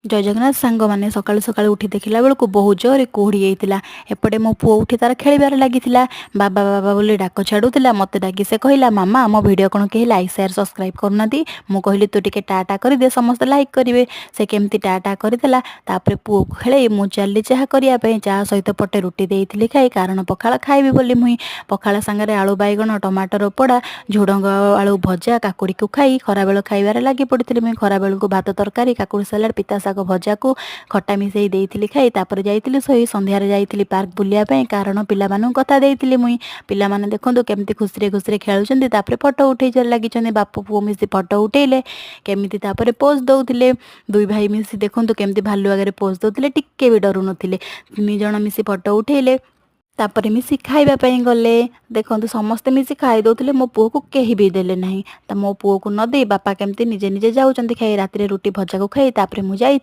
ଜୟ ଜଗନ୍ନାଥ ସାଙ୍ଗମାନେ। ସକାଳୁ ସକାଳୁ ଉଠି ଦେଖିଲା ବେଳକୁ ବହୁତ ଜୋରରେ କୁହୁଡ଼ି ହେଇଥିଲା। ଏପଟେ ମୋ ପୁଅ ଉଠି ତାର ଖେଳିବାରେ ଲାଗିଥିଲା। ବାବା ବାବା ବୋଲି ଡାକ ଛାଡ଼ୁଥିଲା। ମୋତେ ଡାକି ସେ କହିଲା, "ମାମା, ଆମ ଭିଡ଼ିଓ କ'ଣ କେହି ଲାଇକ୍, ସେୟାର, ସବସ୍କ୍ରାଇବ୍ କରୁନାହାନ୍ତି?" ମୁଁ କହିଲି, "ତୁ ଟିକେ ଟା ଟା କରିଦେ, ସମସ୍ତେ ଲାଇକ୍ କରିବେ।" ସେ କେମିତି ଟା ଟା କରିଦେଲା। ତାପରେ ପୁଅକୁ ଖେଳେଇ ମୁଁ ଚାଲିଲି ଚାହା କରିବା ପାଇଁ। ଚାହା ସହିତ ପଟେ ରୁଟି ଦେଇଥିଲି ଖାଇ, କାରଣ ପଖାଳ ଖାଇବି ବୋଲି ମୁଇଁ ପଖାଳ ସାଙ୍ଗରେ ଆଳୁ, ବାଇଗଣ, ଟମାଟର ପୋଡ଼ା, ଝୁଡ଼ଙ୍ଗ ଆଳୁ ଭଜା, କାକୁଡ଼ିକୁ ଖାଇ ଖରାବେଳ ଖାଇବାରେ ଲାଗି ପଡ଼ିଥିଲି ମୁଇଁ। ଖରାବେଳକୁ ଭାତ, ତରକାରୀ, କାକୁଡ଼ି ସାଲାଡ଼, ପିତା ଶାଗ ଭଜାକୁ ଖଟା ମିଶାଇ ଦେଇଥିଲି ଖାଇ। ତାପରେ ଯାଇଥିଲି ଶୋଇ। ସନ୍ଧ୍ୟାରେ ଯାଇଥିଲି ପାର୍କ ବୁଲିବା ପାଇଁ, କାରଣ ପିଲାମାନଙ୍କୁ କଥା ଦେଇଥିଲି ମୁଇଁ। ପିଲାମାନେ ଦେଖନ୍ତୁ କେମିତି ଖୁସିରେ ଖୁସିରେ ଖେଳୁଛନ୍ତି। ତାପରେ ଫଟୋ ଉଠେଇ ଲାଗିଛନ୍ତି। ବାପ ପୁଅ ମିଶି ଫଟୋ ଉଠେଇଲେ କେମିତି, ତାପରେ ପୋଜ୍ ଦେଉଥିଲେ ଦୁଇ ଭାଇ ମିଶି। ଦେଖନ୍ତୁ କେମିତି ଭାଲୁ ଆଗରେ ପୋଜ୍ ଦେଉଥିଲେ, ଟିକେ ବି ଡରୁ ନଥିଲେ। ତିନି ଜଣ ମିଶି ଫଟୋ ଉଠେଇଲେ। ତାପରେ ମିଶି ଖାଇବା ପାଇଁ ଗଲେ। ଦେଖନ୍ତୁ, ସମସ୍ତେ ମିଶି ଖାଇ ଦେଉଥିଲେ, ମୋ ପୁଅକୁ କେହି ବି ଦେଲେ ନାହିଁ। ତ ମୋ ପୁଅକୁ ନ ଦେଇ ବାପା କେମିତି ନିଜେ ନିଜେ ଯାଉଛନ୍ତି ଖାଇ। ରାତିରେ ରୁଟି ଭଜାକୁ ଖାଇ ତାପରେ ମୁଁ ଯାଇଥିଲି।